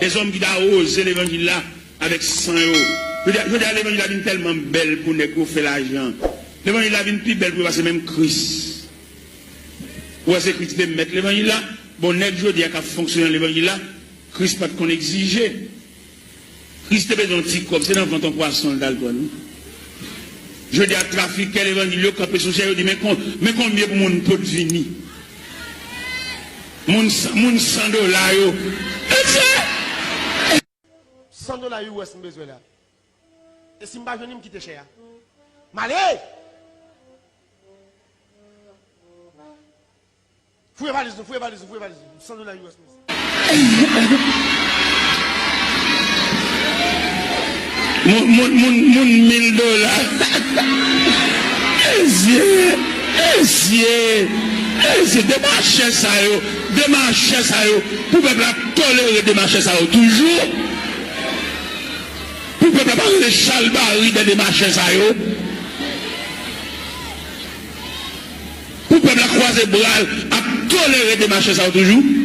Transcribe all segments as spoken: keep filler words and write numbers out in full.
Dèzòm ki ta woze levanjil la avèk san yo. Jodi a, jodi a levanjil la vin tèlman bèl pou nèg yo fè lajan. Levanjil la vin pi bèl pou yo pase menm Kris. Ou wè se Kris ki te mèt levanjil la. Bon, nèg jodi a k ap fonksyone nan levanjil la, Kris pa t konn egzije. Kris te bezwen yon ti kòb, se nan vant yon pwason l t al pran l. Jodi a, trafikè levanjil yo kanpe sou chè, yo di, men kon, men konbyen pou moun pot vini. Moun san, moun san dola yo. Mesye! San dola U S m bezwen la. E si m pa jwenn li, m kite chè a. M ale! Fouye valiz nou, fouye valiz nou, fouye valiz nou. San dola U S, mesye. Moun, moun, moun, moun mil dola. Mesye, mesye, mesye, demachè sa yo, demachè sa yo, pou pèp la tolere demachè sa yo toujou, pou pèp la pa rele chalbari de demachè sa yo. Pou pèp la kwaze bra l, ap tolere demachè sa yo toujou.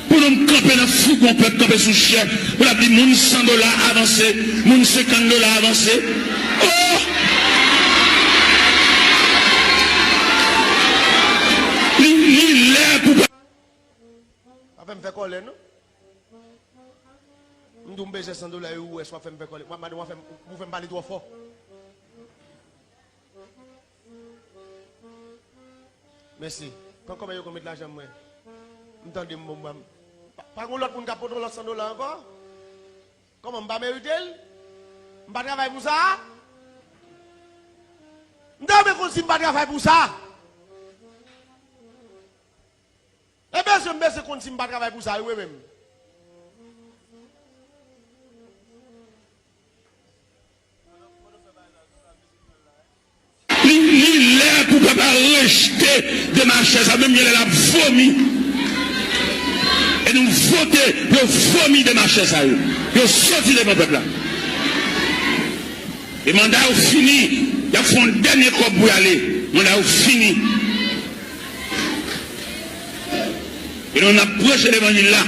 Pou nou kanpe nan fougon pèp, kanpe sou chè, pou l ap di moun san dola avanse, moun senkant dola avanse. Oh! Li, li lè pou pèp. Pa fè m fè kòlè, non. M di w m bezwen san dola U S, w ap fè m fè kòlè. W ap mande w ap fè m, ou fè m pale twò fò. Mèsi. Pran kòb yo konn met lajan mwen. M tande m bon, m pa, pa gen lòt moun k ap pote yon lòt san dola ankò? Kòman, m pa merite l? M pa travay pou sa? M ta renmen konn si m pa travay pou sa. E bezwen, m bezwen konn si m pa travay pou sa, wi, mwen menm. Li, li lè pou pèp la rejte demachè sa, menm jan lè l ap vomi. E nou vote pou yo vomi demachè sa yo. Yo soti devan pèp la. E manda yo fini, y ap fè yon dènye kòb pou y ale. Manda yo fini. E nou n ap preche levanjil la.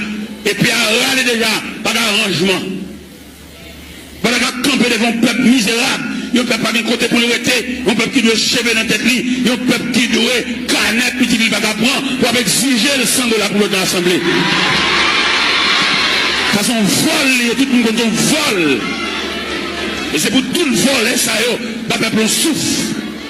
Epi a rale deja, pa gen aranjman. Pèp la ka kanpe devan yon pèp mizerab, yon pèp pa gen kote pou l rete, yon pèp ki dwe cheve nan tèt li, yon pèp ki dwe kanè pitit li pa ka pran, pou ap egzije l san dola pou l nan asanble. Sa se yon vòl li ye, tout moun konn se yon vòl. E se pou tout vòlè sa yo ba pèp la yon souf.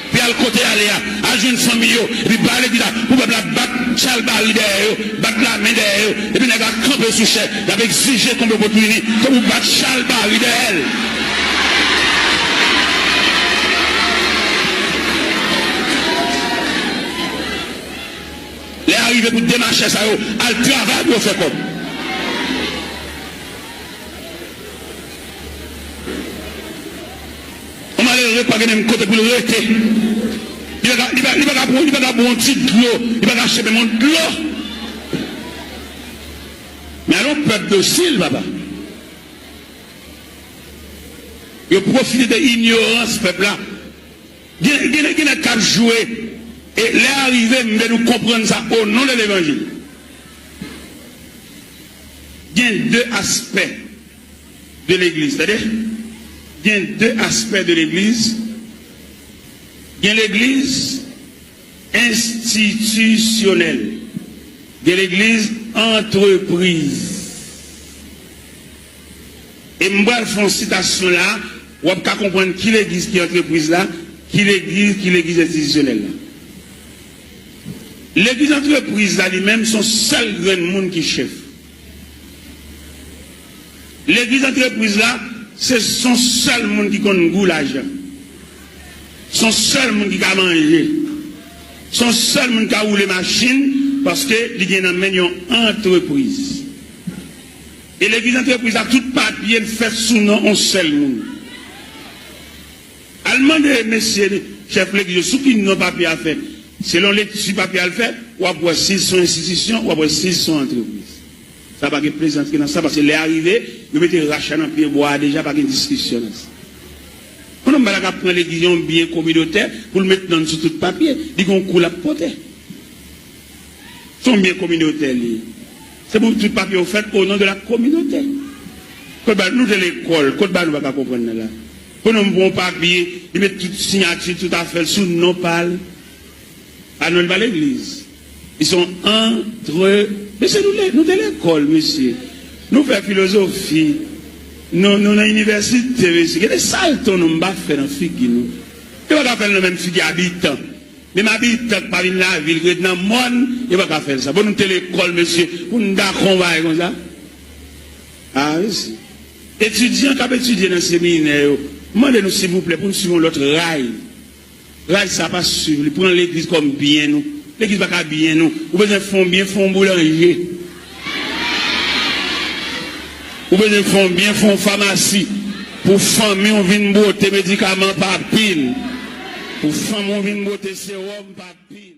Pou y al kote y ale a, al jwenn fanmi yo, epi ba legliz la, pou pèp la bat chalbari dèyè yo, bat lamen dèyè yo, epi nèg la kanpe sou chè, y ap egzije konbyen pot pou vini, se pou bat chalbari dèyè l. Lè a rive pou demachè sa yo al travay pou yo fè kòb. Yon malere pa gen menm kote pou l rete. Li pa ka, li pa, li pa ka pran, li pa ka pran yon ti dlo, li pa ka achte menm yon dlo. Men al yon pèp dosil, papa. Yo pwofite de inyorans pèp la. Gen, gen, gen nèg k ap jwe. E lè a rive, m vle nou konprann sa o non de levanjil. Gen de aspè de legliz, tande? Gen de aspè de legliz. Gen legliz enstitisyonèl. Gen legliz antrepriz. E m pral fè yon sitasyon la, w ap ka konprann ki legliz ki antrepriz la, ki legliz ki legliz enstitisyonèl la. Legliz antrepriz la li menm se yon sèl grenn moun ki chèf. Legliz antrepriz la se, se yon sèl moun ki konn gou lajan. Se yon sèl moun ki ka manje. Se yon sèl moun ki ka woule machin paske li gen nan men l yon antrepriz. E legliz antrepriz la, tout papye l fèt sou non yon sèl moun. Al mande mesye chèf legliz yo sou ki non papye a fèt. Selon lekti papye a l fè, w ap wè si l se yon enstitisyon, w ap wè si l se yon antrepriz. Sa pa gen plezantri nan sa, paske lè a rive, yo mete rach la nan pye bwa a deja, pa gen diskisyon nan sa. Yon nonm pa ta ka pran legliz yon byen kominotè pou l met non l sou tout papye, li gen yon kou l ap pote. Se yon byen kominotè li ye. Se pou tout papye yo fèt o non de la kominote. Kot ba nou te lekòl, kot ba nou pa ka konprann nan la. Pou nou pran yon papye, li met tout siyati, tout afè l sou non pa l. A non, li pa legliz. Ils sont entre. Mesye, nou, le- nou te lekòl, mesye. Nou fè filozofi. Nou, nou nan inivèsite, mesye. Gade sa l ton nou m pa fè nan figi nou. Yo pa ka fè l nan menm figi abitan. Menm abitan k pa vin lavil, k ret nan mòn, yo pa ka fè l sa. Bon, nou te lekòl, mesye, pou n dakò yon bagay konsa. A, mesye. Etidyan k ap etidye nan seminè yo, mande nou, silvouplè, pou n swiv yon lòt ray. Ray sa pa swiv li. Pran legliz kòm byen nou. Legliz pa ka byen nou. Ou bezwen fè yon byen, fè yon boulanje. Ou bezwen fè yon byen, fè yon famasi. Pou fanmi w vin bwote medikaman pa pil. Pou fanmi w vin bwote sewòm pa pil.